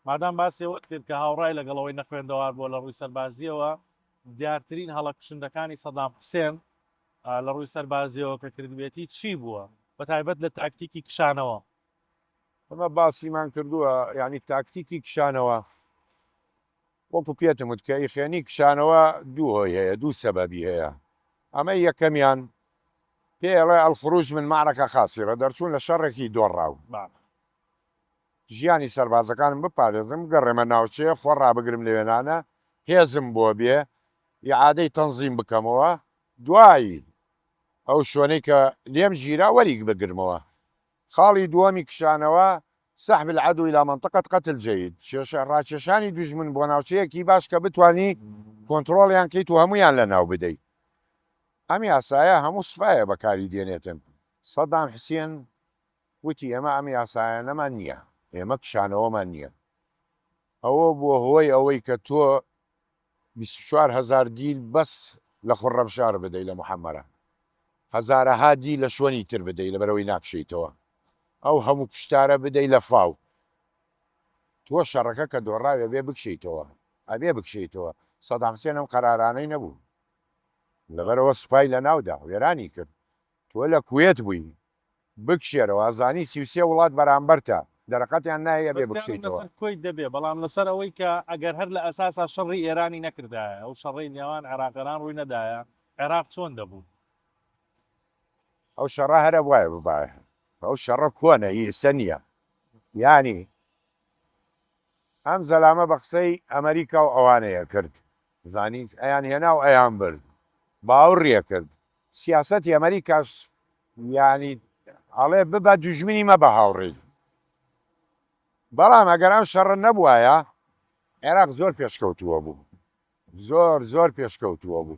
مادام باسی ئەوەت کرد کە هاوڕای لەگەڵ ئەوەی نەخوێندەوار بووە لە ڕووی سەربازییەوە، دیارترین هەڵە کوشندەکانی سەدام حوسێن لە ڕووی سەربازییەوە کە کردبێتی چی بووە؟ بە تایبەت لە تاکتیکی کشانەوە. ئەمە باسیمان کردووە یانی تاکتیکی کشانەوە وەکو پێتم وت کە ئیخێنی کشانەوە دوو هۆی هەیە دوو سەبەبی هەیە ئەمە یەکەمیان پێ ئەڵێ الخروج من معرکە خاسرە دەرچوون لە شەڕێکی دۆڕاو ژیانی سەربازەکانم بپارێزم بگەڕێمە ناوچەیە خۆ ڕابگرم لەوێنانە هێزم بۆ بێ ئیعادەی تەنزیم بکەمەوە دوای ئەو شوێنەی کە لێم گیرا وەریک بگرمەوە خاڵی دووەمی کشانەوە، سحب العدو الی منطقە قتل جید، کێشە ڕاکێشانی دوژمن بۆ ناوچەیەکی باش کە بتوانی کۆنتڕۆڵیان کەیت و هەموویان لەناو بدەی. ئەم یاسایە هەموو سوپایە بەکاری دێنێتن. سەدام حسێن وتی ئێمە ئەم یاسایانەمان نییە، ئێمە کشانەوەمان نییە. ئەوە بووە هۆی ئەوەی کە تۆ 24 هەزار دیل بەس لە خوڕڕەمشار بدەی لە محەمەرە هەزارەها دیل لە شوێنی تر بدەی لەبەرئەوەی ناکشێیتەوە ئەو هەموو کوشتارە بدەی لە فاو تۆ شەڕەکە کە دۆڕاوی ئەبێ بکشێیتەوە ئەبێ بکشێیتەوە سەدام حسێن ئەم قەرارانەی نەبوو لەبەرئەوە سوپای لەناودا وێرانی کرد تۆ لە کوێت بووی بکشێرەوە ئەزانی 33 وڵات بەرامبەرتە دەرەقەتیان نایەی ئەبێ پرسیارم بکشێیتەوە. لەسەر کوەیت دەبێ بەڵام لەسەر ئەوەی کە ئەگەر هەر لە ئەساسا شەڕی ئێرانی نەکردایە ئەو شەڕەی نێوان عێراق ئێران ڕووی نەدایە عێراق چۆن دەبوو؟ ئەو شەڕە هەر ئەبوایە ببایە ئەو شەڕە کۆنە هی ئیستە نیە یانی ئەم زەلامە بە قسەی ئەمەریکا و ئەوانەیە کرد زانی ئەیان هێنا و ئەیان برد باوڕیە کرد سیاسەتی ئەمەریکاش یانی ئەڵێ ببە دوژمنی مەبە هاوڕێی بەڵام ئەگەر ئەم شەڕە نەبوایە عێراق زۆر پێشکەوتووە بوو زۆر زۆر پێشکەوتووە بوو.